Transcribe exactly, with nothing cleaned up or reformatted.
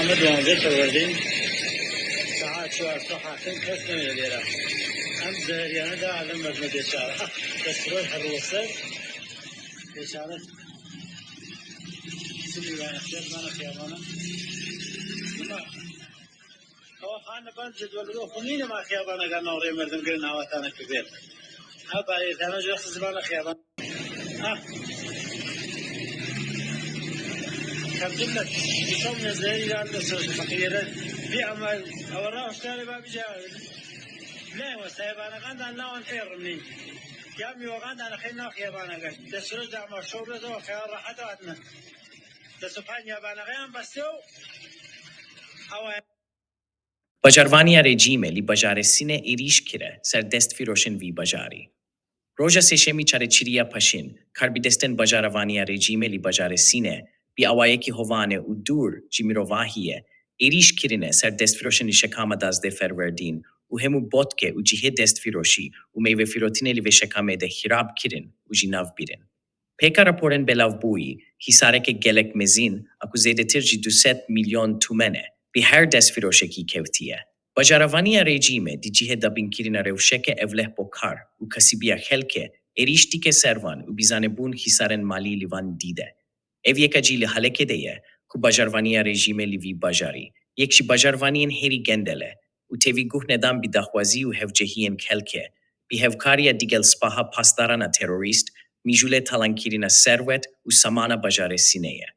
Em duwanzeh perwerdîn saet çar saetin kes nemîne lêre. Em zeheriyane de alem mezme bêçare. Ah, desthiroş her ro ser. Bêçare. Sibî vana xiyabana, xiyabana. Ama Ew xane ben cedwelê xwe nîne ma xiyabaneke nav rê merdim girin hawatane kibêr. Ha, bayê tane ji wextê zibana xiyaban. Ha. Kevcim de, dîşom nezerî lan de sir feqîre. Bir ama, ew ra hoştarê ba bir cevabı. Ne, o sahibanekan da nawan ê rimî. Ya mi ogan da xeyr nav xiyabaneke. De sürüz de ama şov de o xeyal rahat hatne. De supan yabaneke yan bas yo. Ew Bajarvaniya rejîmê li bajarê Sîne êrîş kire ser destfiroşên vî bajarî. Roja sêşemî çareçiriya paşîn, karbidestên bajarvaniya rejîmê li bajarê Sîne, bi awayekî hovane û dûr ji mirovahiyê, êrîş kirine ser destfiroşên li şekama dazdeh Ferwerdîn û hemû botke û cihê destfiroşî û meyvefîrotinê li vê şekamê de xirab kirin û ji nav birin. Pêka raporên belavbûyî, hîsareke gelek mezin a ku zêdetir ji du sed milyon tûmen e, bi her destfiroşekî kevtiye. Bajaravaniya rejîmê di cihê dabinkirina rewşeke ewleh bo kar û kesîbiya xelkê êrîş dike ser van û bizanebûn hîsarên malî li van dide. Ev yeka jî li halekê de ye ku bajarvaniya rejîmê li vî bajarî yek ji bajarvaniyên herî gendel e û tevî guh nedan bi daxwazî û hevcehiyên xelkê, bi hevkariya digel spaha pasdarana terorîst, mijûlê talankirina serwet û samana bajarê Sîneyê.